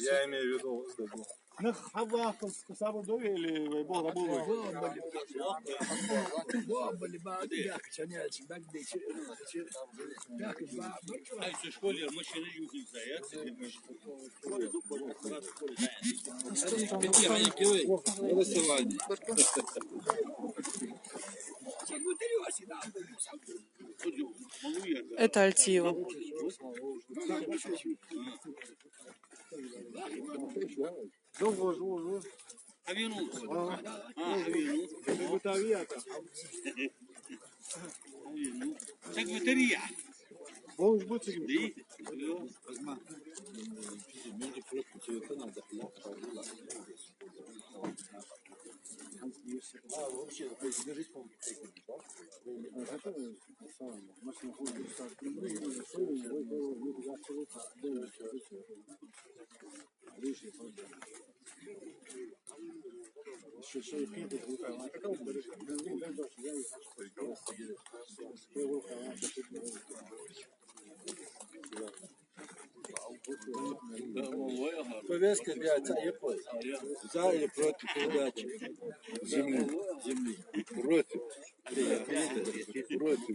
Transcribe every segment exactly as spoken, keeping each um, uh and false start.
Я имею в виду, сабар довели, вай Бог забыл. Это Альтиева. Хьавенав. А, хьавенав. Хьавенав. Секретариат. Бо уж бу цига. Ди? Йо. А, вообще, то есть, держись, по-моему, Повестка дня, за и против. За и против передачи земли. Земли. Против. Против. Против.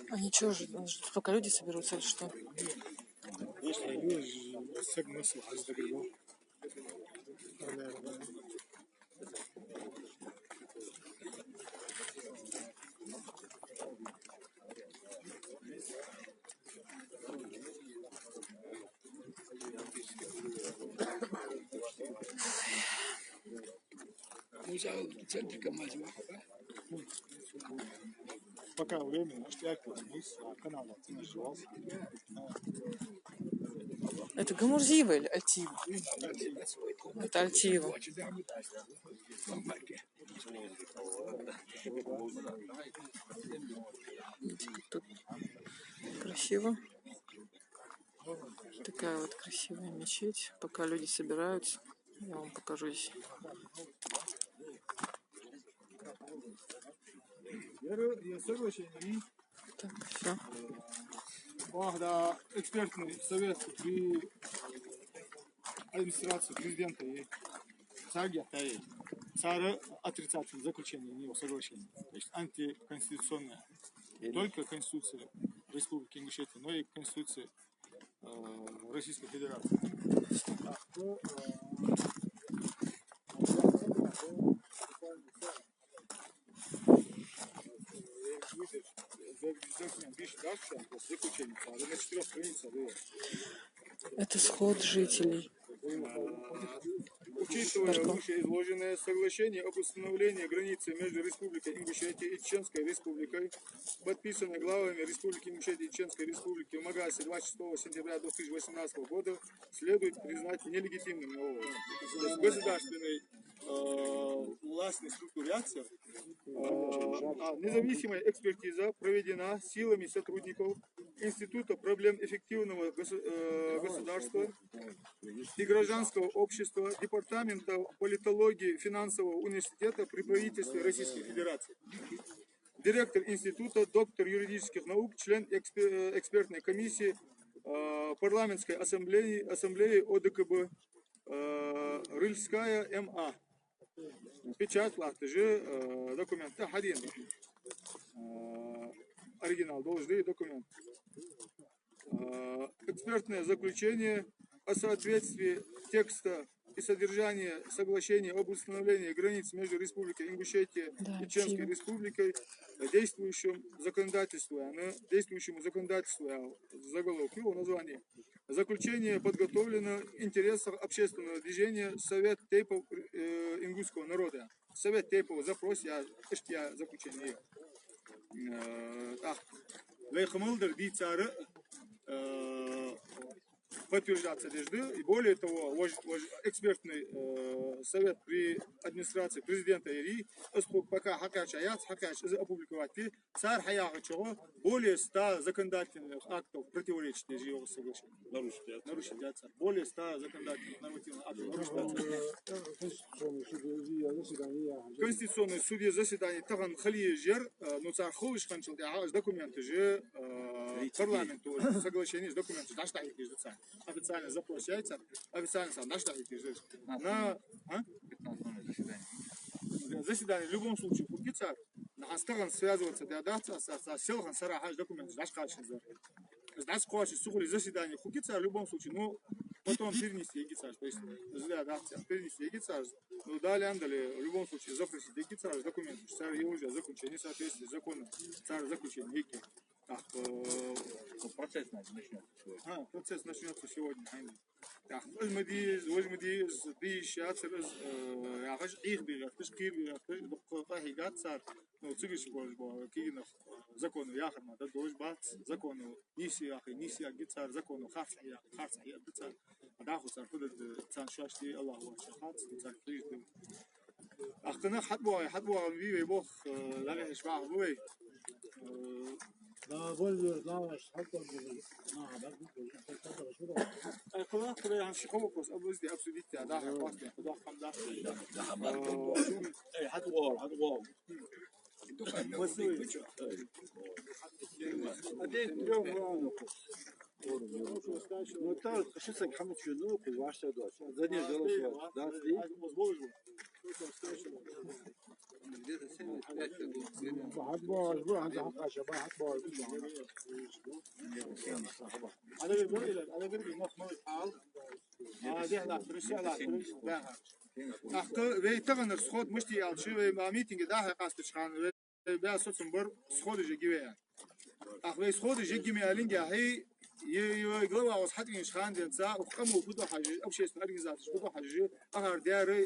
А ничего же, э, столько люди соберутся, или что? Пока время, может, я, а, канал назывался. Это Гамурзиева или Альтиева? Это Альтиева. Тут красиво. Такая вот красивая мечеть. Пока люди собираются, я вам покажу здесь. Так, всё. Ах, да, экспертный совет при администрации президента и царга, да, и цара отрицательное заключение, не соглашение. То есть антиконституционное. Не только Конституция Республики Ингушетия, но и Конституция, э, Российской Федерации. Это сход жителей. Учитывая вышеизложенное, соглашение об установлении границы между Республикой Ингушетия и Чеченской Республикой, подписанное главами Республики Ингушетия и Чеченской Республики в Магасе двадцать шестого сентября две тысячи восемнадцатого года, следует признать нелегитимным. То есть государственной, э, властной структуре. А, независимая экспертиза проведена силами сотрудников Института проблем эффективного госу-, э, государства и гражданского общества Департамента политологии финансового университета при правительстве Российской Федерации. Директор института, доктор юридических наук, член экспе-, э, экспертной комиссии, э, парламентской ассамблеи, ассамблеи ОДКБ, э, Рыльская М А. Печать латташ, э, документ хьадена. Э, оригинал долаш да документ. Э, экспертное заключение о соответствии текста и содержание соглашения об установлении границ между Республикой Ингушетия Да, и Чешской всё. Республикой, э, действующим законодательством, э, действующему законодательству, э, заголовок, его название. Заключение подготовлено в интересах общественного движения Совет тейпов, э, ингушского народа. Совет тейпов запрос я, ишт я заключение. Э, так. Вай хӀама дар дийцар, э, подтверждаться деш да. И более того, вож, вож экспертный, э, совет при администрации президента ери, аз тхога пока хьакхаьча яц, хьакхаьча из опубликовать де, цар хьаяхача более ста законодательных актов противоречит деш йоагӀа соглашение. Нарушить яц. Нарушить яц цар. Более ста законодательных нормативных актов нарушить яц цар. Конституционный суд е заседание тахан хила езаш яр, э, ну, цар хулаш хинначул тӀехьагӀа уж документаш, э, парламента соглашенеш, документаш дӀа дӀахьийхаш да цар. Официально запрос яьй цар, официально цар дӀа дӀахьийхаш да. На, а? Заседание в любом случае хургья цар. Нахьа тахан связываться даь дац, а, а, а селхан сарахьа уж документаш дӀакхача дезар. Из дӀакхоачаш ца хуле заседание хургья цар в любом случае, ну, потом перенести ергья цар, то есть, из даь дац, перенести ергья цар. Ну, далее, далее, в любом случае, запросить ергья цар документаш, цар е уже заключение в соответствии с законом, цар заключение ергья. Так, э, Ну, процесс, значит, начнётся сегодня. А, процесс начнётся сегодня, айна. Так, вож ма дий из, вож ма дий из, дийша яцар из, э, яхаш, Ӏехабе гӀерташ, кхерабе гӀерташ, дукха къахьийгад цар. Ну, цига чу болаш ба, кегий нах, э, законо яхар мара да долаш бац, законо нийса яхе, нийса ергья цар, законо харц яхе, харц ергья цар. А дӀахо цар фу дергда, царна шоашта Аллахӏ воацар хац, цар хьежа да. Ахканах хьатӀабоагӀа, хьатӀабоагӀа вий вай болх, э, дагахьа иш бахьа ба вай. Э, Да, боль, да, ваш хьатӀабоагӀа. Ай, кулак, кулак, хӀанз ши-кхо вопрос обсудить, обсудить, да, хьа хвастен, куда хам да. Эй, хьатӀабоагӀа, хьатӀабоагӀа. Ну, так, что с вами, кому чё, ну, куда, что, да, за ней дело, да, да. ТӀаккха вай таханара сход мишта я аьлча, вай ма митинге дӀа-хьа къастача хана, вай баь соцам бар сходаш ергья вай аьнна. ТӀаккха вай сходаш ергья ма аьлинге хьи, е, е вай глава оаз хьатӀавенача хана денз, укх къамо фу ду хьажа, общественни организацеш фу ду хьажа, ахар дера,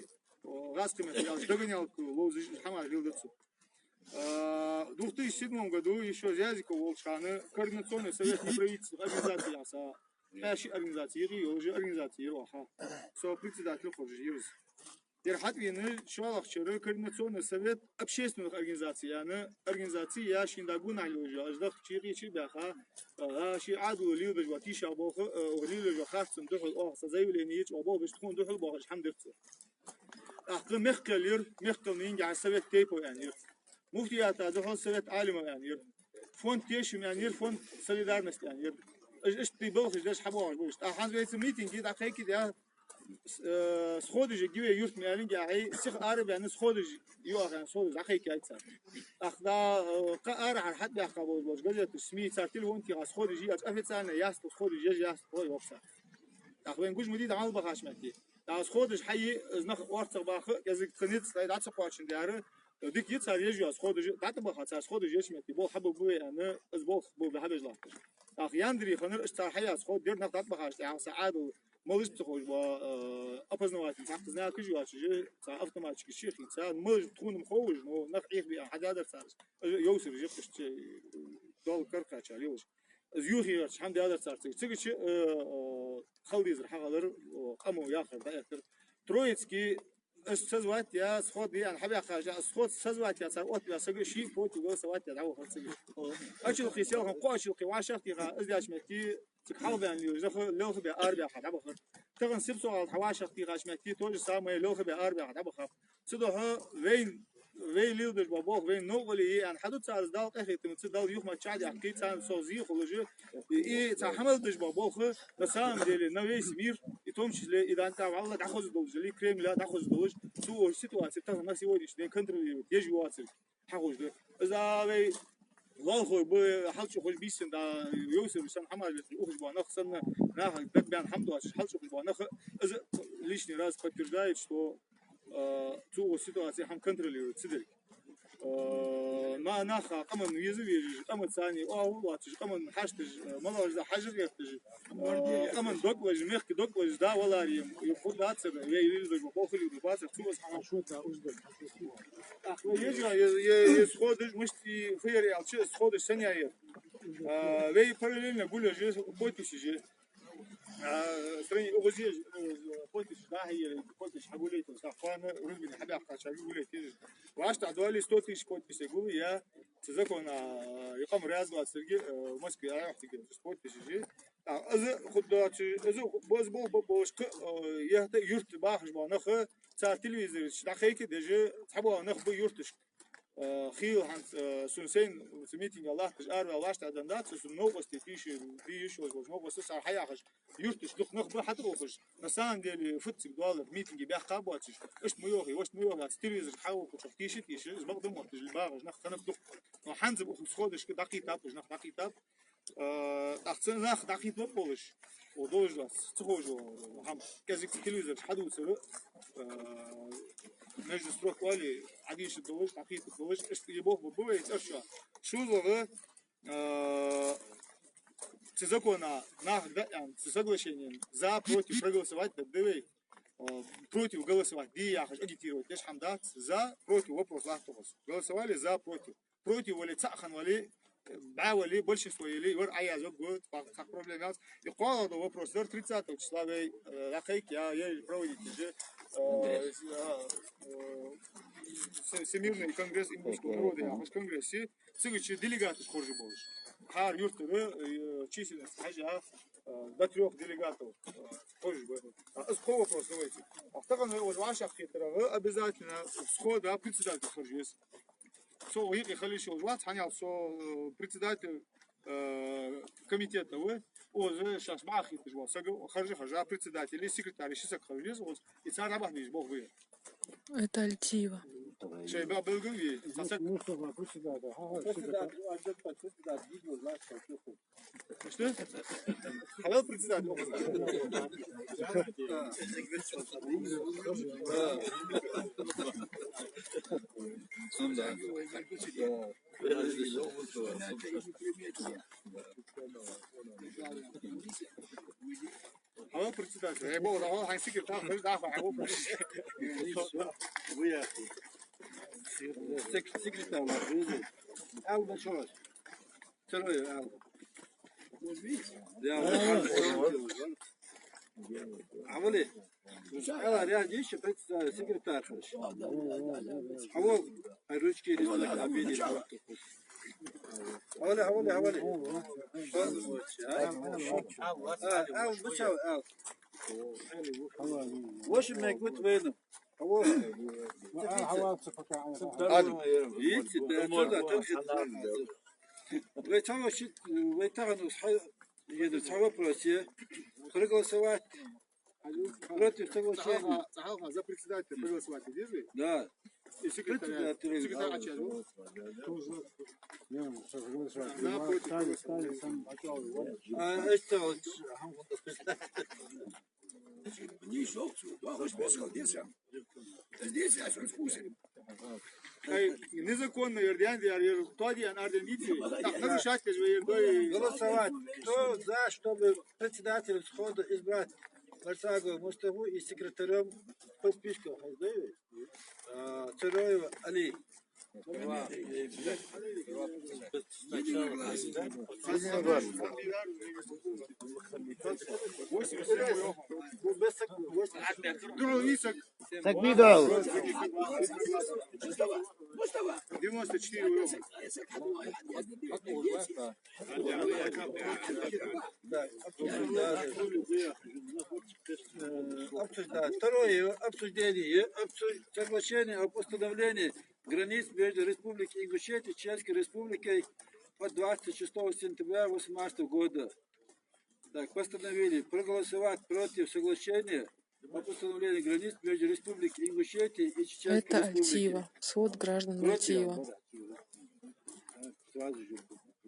о, гӀазкхий меттала аьлча, догонялка ловзаш, хӀама хила деза цо. А, в две тысячи седьмом году ещё Зязиков волча хана Координационный совет неправительственных организаций яха, пхи-ши организаци йир, йолаш организаци йир оаха. Со председатель хургйир из. Ер хьатӀавена шоллагӀчара Координационный совет общественных организаций яха организаци я шийна дагонахьа йолаш, уж дахча юкъе чу баьха, а, ший Ӏаьдало леладеш ба тийша болх, а, леладеш ба харцонна духьал оаха цхьа заявлени йича, оаха болх беш тхона духьал боахаш хӀама дир цо. ТӀаккха мехкал йир, мехкал нинге совет тейпов аьнна йир. Муфтията духьал совет Ӏалимов аьнна йир. Фонд Тешам аьнна йир, фонд Солидарность аьнна йир. Иш-, иштта балхаш деш хьабоагӀаш ба уж. ТӀаккха хӀанз вай цу митинге дӀакхайкадаь, э, сходаш ергья вай юрта ма аьлинге хьи, сиха арабаьнна сходаш я оаха аьнна, сходаш дӀакхайкаяьй цар. ТӀаккха да, э, кхы арахьара хьатӀабаьхка болаш болча газеташ, СМИ цар телефон тийха сходаш я аьлча, официально яц тхо сходаш еш яц тхо, йоах цар. ТӀаккха вайна гуш ма дий дӀа мел бахача метте. ТӀаккха сходаш хьае, из нах орцагӀбаха кӀезига тха низ, тхоай дӀа ца кхоачашдер, дика я цар еш йола сходаш, дӀатӀабаха цар сходаш еча метте, болх хьабергба вай аьнна, из болх бергба хьабеш латташ. ТӀаккха яндаре хиннар, иштта цар хьаяь сход дир, нах дӀатӀабахача тӀехьагӀа са Ӏаьдал малаш ца ховш ба, э, опознавательни цхьаккха знакаш йоацаш, цхьа автоматчикаш чу хийца, малаш тхона-м ховш, но нах Ӏехабе аьнна хьадаьдар цар. Йовсараш я-кх уж, Даьла кара кхаьчар йолаш. Из юхе гӀерташ хӀама даьдар цар цига. Цига чу, э, э, хала дезар хьахилар, э, къамо яхар дӀаэттар. Троицке, из созвать яь, сход я аьнна хьабаьхкача, из сход созвать яь цар оттаваь саг ший против голосовать яь дӀавахар цига. Ачалкхе селхан кхо ачалкхе вӀашагӀтеха, из деча метте цига хьалбаьнна лелаш нах лелхабе арабаьха дӀабахар. Тахан Сипсо-ГӀалий хьа вӀашагӀтехача метте то же самое лелхабе арабаьха дӀабахаб. Цудухьа вайна, вай леладеш бола болх вайна новкъарле я аьнна хьаду цар, из Далла къахетамца, Далла юхамаьрша чӀоагӀа даьккхе, царна со зе хулаш, и, и цхьа хӀама мел деш бола болх, на самом деле, на весь мир, и в том числе и дан тӀа валла дӀахоза долаш, или Кремля дӀахоза долаш, цу ситуаци тахан на сегодняшний день контролировать еш воацар хьаховш да. Из а вай лоалахой ба, хьалчухаш бийсан да, йовсараш санна хӀама везаш, ухаш бола нах санна, наха дагабаьнна хӀама доацаш, хьалчухаш бола нах, из лишний раз подтверждает, что, э, цу ситуаци хӀама контролируется дерг. Э, ма наха къаман веза везаш, къаман цани оагӀув лоацаш, къаман хьашташ, э, малагӀаш да хьажа гӀерташ, э, къаман докъалаш, мехка докъалаш да валаре, е хурдацар, ве вирзаг бохули ду бацар, цу ас хӀама. Е, е, е, е сходаш, мышти фейер ялча, сходаш саня е. А, ве параллельно гуляжи, подписи же. А, страни-, укхаза еш, э, подписаш дӀахьийя, подписаш хьагулъяйтар, са кхоана рузбане хьабаьккхача хьагулъяйтар. ВӀаштӀехьадоале сто тысяч подписей гулъяь, цу закона, э, къам раьза лоацилга, э, Москве айхьтига подписаш. А, из худдоацаш, из баз бол, бо-, болашка, э, яхта юрт бахаш бола нах, цар телевизор чу дӀахайка, даже цхьабола нах ба юрташка. Э, хила хӀанз, э, сона сайна цу митинге латташ араваьнна вӀаштӀехьаденна дац, сона новкъостий тийша, тийша йиш йолаш новкъостий цар хьаяхаш, юрташ дукха нах ба хьатӀаухаш. На самом деле, фуд цига доаллар, митинге баьхка боацаш. Иштта ма йоахий, вешта ма йоахий, аца телевизор хьаухаш, тийша, тийша, из бакъда ма отташ, багӀаш нах хиннаб дукха. Но хӀанз ба укх сходашка дӀакхийтаб уж нах, дӀакхийтаб. Э, тӀаккха цу нах дӀакхийтаб болаш, о, долаш дац, ца ховш дола хӀама. КӀезига телевизор хьадувцар, э, между строк оале, хьадийшад долаш, дӀакхийтад долаш, иштта е боху ба вай цӀерчоа. ШозлагӀа, э, цу закона нах даьнна, цу соглашениен за, против проголосовать дергда вай. Э, против голосовать де яхаш агитировать деш хӀама дац, за, против вопрос латт укхаза. Голосовали за, против. Против вале, цаӀ хинна вале, бӀаь вале, большинство яле, вар Ӏаяза гу, цхьа проблема яц. И кхоалагӀа дола вопрос дар тридцатого числа вай, э, дӀакхайка, я, я проводить уже, э, э, э, Всемирный конгресс ингушского народа яхаш конгрессе, цига чу делегаташ хоржа болаш. ХӀара юртара, э, численность хьежа, э, до трёх делегатов, э, хоржа ба. А, из кхо вопрос давайте. А тахан вай оза вӀашагӀкхетарагӀа обязательно схода председатель хоржа веза. Со гӀийкъе хила йиш йолаш вац, хӀана аьлча со, э, председатель, э, комитета ва, оза шоаш бӀарахийташ вола саг, харжа-харжа, председатель, секретарь, ши саг харжа веза оза, и цар дӀабахьа дезаш болх ба ер. Это Альтиева. Шоай ба-, белгал ве, цхьа саг. Председатель, председатель, председатель, видео, знаешь, что? Хьавел председатель. Хьавел председатель. Э, бо, да, хьай секретарь, хьай да, хьай бо. Сек-, секретарь, да, да. Ал, да, чё? Второй, ал. Хьавали. Ала, рядище представь, секретарь. Хьавал, а ручки или так, обидели. Хьавали, хьавали, хьавали. А, а, а, а. Восемь минут выйду. Хьавал. Видите, да, что за конфликт? Вай тахан, вай тахан, еду, цхьа вопрос е. Проголосовать против соглашения. Цхьа хьалха, цхьа хьалха за председателя проголосовать деза вай? Да. И секретаря, секретаря хьача. Тоже. Не, ну, что, проголосовать. Да, против проголосовать. А, это вот. Не шёл, да, хоть бес хал, десять. Здесь я всё вкусил. Ай, незаконно, ер, дян, дян, ер, то дян, арден, идти. Так, нарушать, как бы, ер, да, и голосовать. Кто за, чтобы председателем схода избрать Марсагова Мустафу и секретарем по списку, а, Цароева Али? Саг мида? Девяносто четыре. Да, обсуждать. Э, обсуждать. Второе обсуждение. Обсу-, соглашение об установлении границ между Республикой Ингушетия и Чеченской Республикой от двадцать шестого сентября восемнадцатого года. Так, постановили проголосовать против соглашения об установлении границ между Республикой Ингушетия и Чеченской Республикой. Это Альтиева, свод граждан Альтиева. Против, да, да. Сразу же.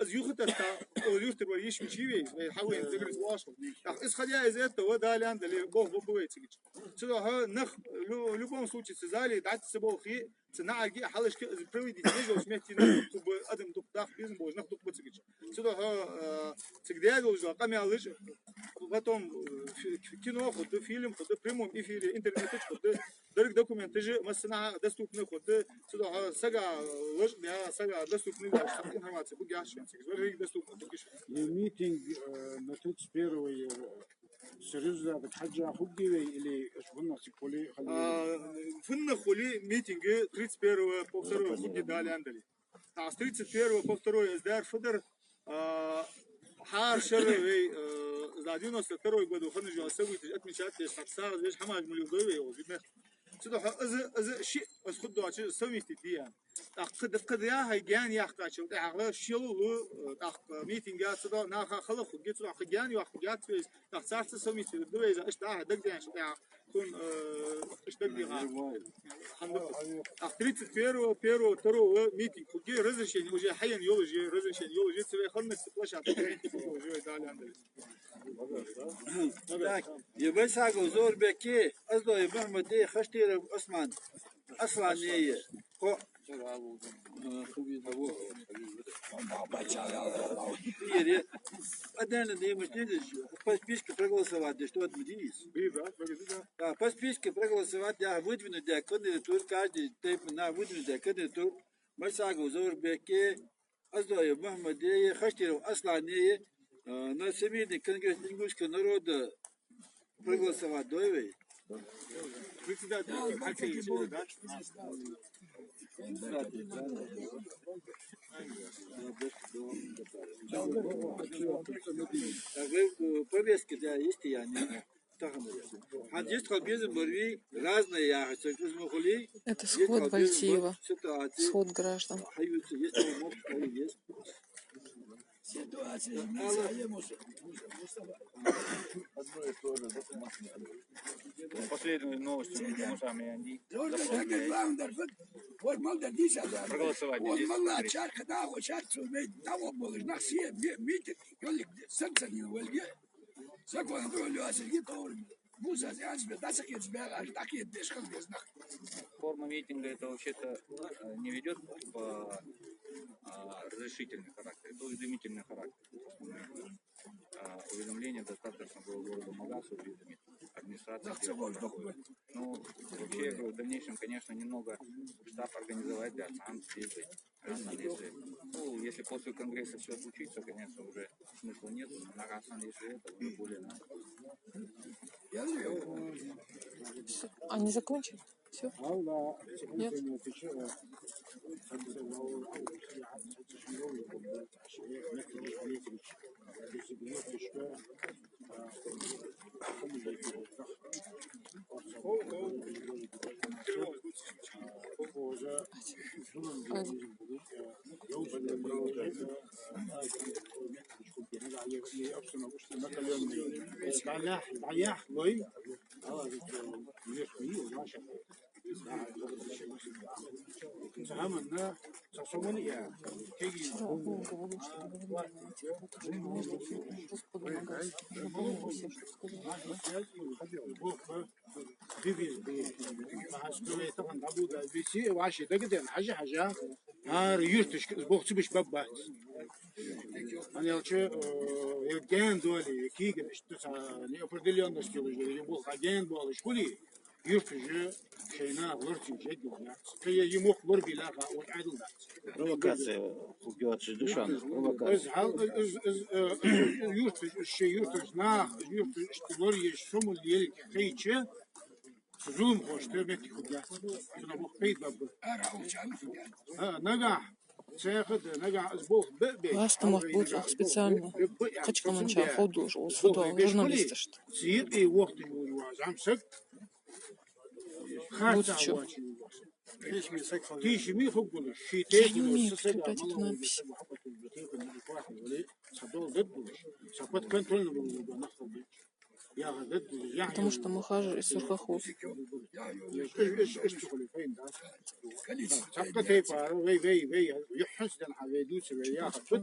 Из юха тӀатта, о, юртара вай йиш мича вай, вай хьавайна загрес вошал. ТӀаккха из хьадаь из этта ва, Дала аьнна дале, болх бу вай цига. Цудухьа нах лю-, любом случае цу зале дӀатта ца болхе, цу наӀарга а, хьалхашка а, из проводить дезалаш метте нах дукха ба, адам дукха дах безам болаш нах дукха ба цига. Цудухьа, э, цига даь долаш дола къамаьлаш, потом, э, фи-, кино хургда, фильм хургда, в прямом эфире, интернета чу хургда, деррига документаш а массанахьа доступны хургда, цудухьа сага лачкъадаь, сага доступны даь, информаци бугаш шоана цига. Деррига доступны бугаш. Е митинг, э, на тридцать первое, э, серьёзно, так хьажжа хургий вай или эш фуннахь цига хуле хала? А, фуннахь хуле митинг тридцать первого по второе хургья, Дала аьнна дале. А с тридцать первого по второе из дар фу дар, а, хӀара шера вай, э, за девяносто второй году хинна йола событеш отмечать деш, хӀара сагӀа деш, хӀамаш мел йолаш да вай, оал, видно. Цудухьа из, из шиъ, из хургдоацаш совместить де аьнна. ТӀаккха кхы да-, кхы да хьай гаьна яьккхачул тӀехьагӀа шелалу, э, тӀаккха митинг яц, цудухьа наха хала хургья, цудухьа кхы гаьна йоаккхаргьяц вай из, тӀаккха царца совместить де веза, иштта дагадеанчул тӀехьагӀа. Тхона, э, иштта дагадеха хиннад. ТӀаккха тридцать первого, первого, второго митинг хургья, разрешение уже хьаена йолаш я, разрешение йолаш я, цу вай ханнахьа цу площадке митинг хургья, Дала аьнна дале. Так, е Байсагов Зоврбеке, Оздоев Мухьмаде, Хаштиров Осман, Аслане, кхо. Отдельно даймаш дезаш, по списку проголосовать деш, что отмудис. Да, по списку проголосовать, я выдвинуть, да, кандидатуру, каждый тайпа на выдвинуть, да, кандидатуру. Байсагов Зоврбеке, Оздоев Мухьмаде, Хаштиров Аслане, э, на Всемирный конгресс ингушского народа проголосовать дой вай? Председатель, да? Так, вай, э, повестка, да, есть я, не? Тахан. Хьан дистхал безам бар вай, разные яхача, из ма хулий. Это сход Вальтиева, сход граждан. Хьаюца, есть ма хулий, есть. Ситуация изменится, а я муж-, муж-, муж-, одно и то же, да, последние новости, мы можем и они. Должен дополнять. Заходит Вандер, вот, вот, мол, да, десять, да. Проголосовать. Вот, здесь мол, смотри. Чарка, да, вот, чарка, вот, да, вот, мол, на все, ми-, митинг, ёлик, санкционировали. Закон о Лёсе Гитовым. Муса Зянцбе, да, сакет сбегаш, так и деш хал безнах. Форма митинга это вообще-то, э, не ведёт по, а, разрешительный характер, это уведомительный характер. А, уведомление достаточно было городу Магаса уведомить. Администрация сделала такое. Ну, вообще, я говорю, в дальнейшем, конечно, немного штаб организовать, да, там съездить. Если, ну, если после конгресса всё случится, конечно, уже смысла нет, но на раз он, если это, уже более надо. Они закончили? Всё? Нет? Ваше дагаден, хьажа, хьажа. ХӀара юрташка из болх ца беш баббац. ХӀана аьлча, э, е гаьна доале, е кегаш, туса неопределённость йолаш, е болх гаьна боалаш хуле, юрташ шоай наха лорацийта жеггал яц. Кхы е мохк лорабе лаьрхӀа, оаш Ӏаьдал дац. Провокация хургйоацаш да шоана, провокация. Из хьал, из, из, э, из юрташ, из шоай юрташ наха, из юрташ иштта лораеш, сомал елга хайча, зуламхошта моттиг хургьяц. Цунах боккха пайда ба. А, нагахь, цхьаькха да, нагахь из болх бе а беш, ласта мохк бу цох специально. Кхыча къаманчар ховдалуш, оцу фуд журналисташта. Цу юкъе вохийташ вола зӀамсаг харцахьа воацаш. Тийшабе хургволаш, ший тайпан сага, мала волча сага хьакъ хургва, тайпан адекватни вале, са дола дергдолаш, са под контроль волаш нах хургба. Потому что Мухажир из сурхо хов. Цхьаккха тайпара, вай, вай, вай, юххьанца денз хьа вай дувца вай яхар фуд.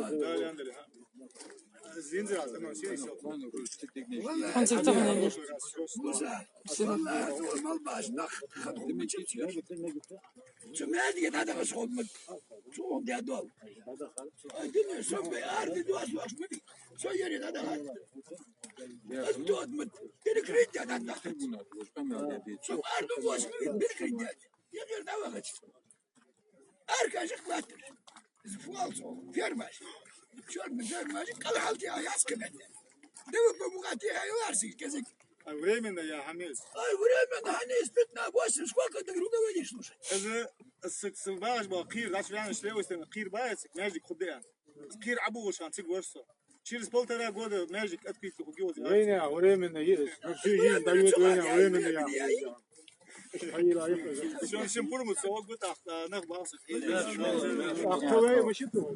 Зинзира, ну, синий сел. Хьона цига тахана. Муса, валлахӀи, хьо мел баш нах хатху мича цигара. Цу маьждиге дӀадахаш ховмат. Цу хӀама де дол. Ай, дуне, со бе ар де доас ваш мини. Со яре дӀадахар. Аз дод мат. Перекрыть де дӀадахар. Со ар де доас мини, перекрыть де. Я яре дӀавахача. Аркашах латтар. Из фуал цо, фермаш. Чёрный фермаш, кӀалхьал тӀа яц кабетта. Да вы помогать, я и ларси, кезек. А временно я хамес. Ай, временно хамес, пятнадцать, восемь, сколько ты руководишь, слушай? Это с, с, багаж бал, кхир, даш вянаш, левой стороны, кхир баец, маьждиг худеан. Кхир абу вошан, циг ворсо. Через полтора года маьждиг открыть хургйоз. Вайна, временно есть. На всю жизнь дают вайна, временно я. Шоана шин пурам ца вагу тахта, нах бахса. Ах, то вай машин ту.